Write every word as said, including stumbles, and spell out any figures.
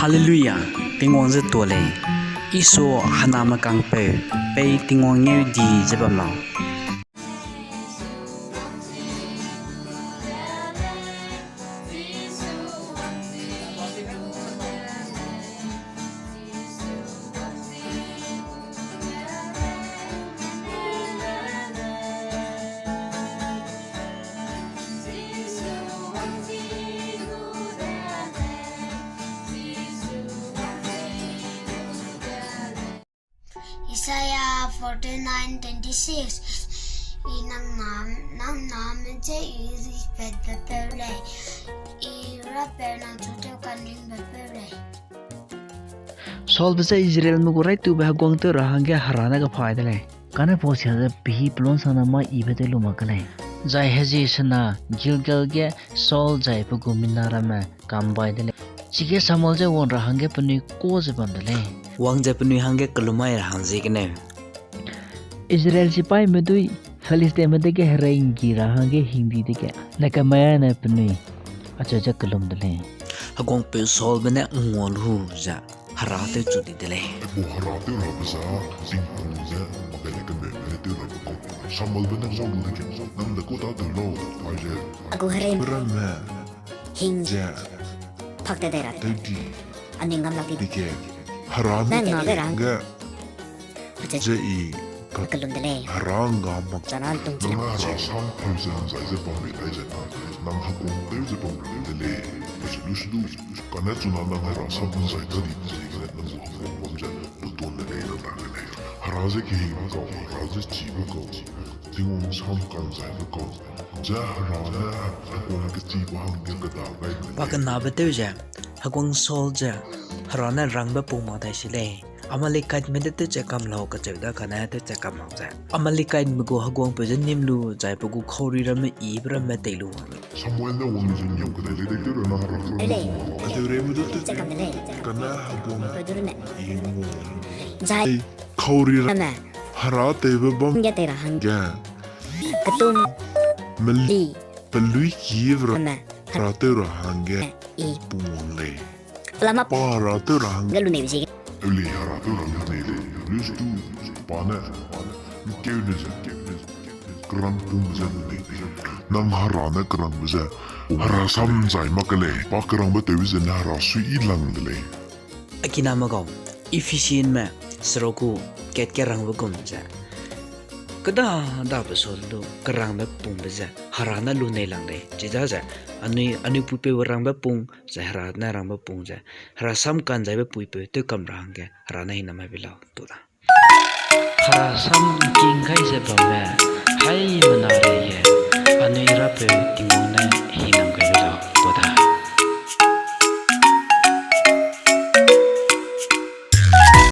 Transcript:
Hallelujah, Tingwang je tuâ lei. Isu hena mekangpeu, pei Tingwang ngeu di ze bam lau. Isaiah forty-nine twenty-six. I nang nam, nang nam je i ri pet pe peu lei. I ra pe nang chu teu kan ring pe peu lei. Saulbe je Israelme gu raitube heguang tew ra hangge Hera ne kaphai de lei. Kane pau sia ze pehî pelun sangna mâ yibe tew lu mak ke lei. Zai hezie sena Gilgal ge Saul zai pe gu mina ramme kam bai de lei. Chige Samuel je wang ra hangge penui kuâ ze bam de lei. Wang ze penui hangge kelum mai ra hang ziegeneu Israel sipaîme dui Philistinme dege herei'nggi ra hangge hingdi dege, ne kemai ne penui acheu ze kelum de lei. Heguangpeu Saulbe ne ngua lu ze Hera tewchu di de lei. Aipau Hera tew rabe za, tingpung ze, makele kemeume ne tew rabe kau. Samuelbe ne ngau lu dege, nang de ku tâtew lau, aize. A gu herei ramme hing ze, pak te dai ra tew di, a ning ngam lak di dege, Hera ne ngau ra hangge ze i kelum de lei. Hera ngam mak chana tung chi lei. Hera sam pheu ze nzai ze bam mei dai ze na, nang heguang tew ze bam de lei. Lu su du, kane chuna nang Hera sam nzai ta di ze nang gu heguang bam ze lu tuan de lei, nang ta de lei. Hera ze kehingbe kau, Hera ze chibe kau, Tingwang sam kanzaibe kau, ze Hera ne heguang kechibe hangge keda gai de lei. Pa kenabe tew ze, heguang Saul ze, Hera ne rangbe pung mak dai si lei. Amalekitme de tewche kam lau kacheu da kane tewche kam mak ze, Amalekitme gu heguangpeu je nîm lu zai pe gu khauri ramme yibe ramme tei lu wang lei. Samuel ne wang ze nîm kedei lei dei tew ra na Hera. Lei. Adeurei me du tewche kam de lei. Kane heguang i ngua. Zai khauri ramme Hera tewbe bam ge tei ra hangge, ketum meli, pelui kibe ramme Hera tew ra hangge i pung wang lei. Pelama pa Hera tew ra hangge lunei be ziege, eu lei Hera tew ra lunei lei. Lu su du, pa ne, pa ne, nkeu ne ze, kerang pung ze lunei lei. Nang Hera ne kerangbe ze, Hera sam nzai mak ke lei. Pa kerangbe tewbe zene Hera suiyi lang de lei. Akiname gau, Ephesianme seruk gu kat ge rangbe gum ze, kêda dabe sua du kerangbe pungbe ze Hera ne lunei lang lei. Chidaze anui, anui puipeu rangbe pung ze Hera ne rangbe pung ze, Hera sam kanzaibe puipeu tew kam ra hangge Hera ne hingnam mai be lau tu da. Hera sam king kai ze bamme, hai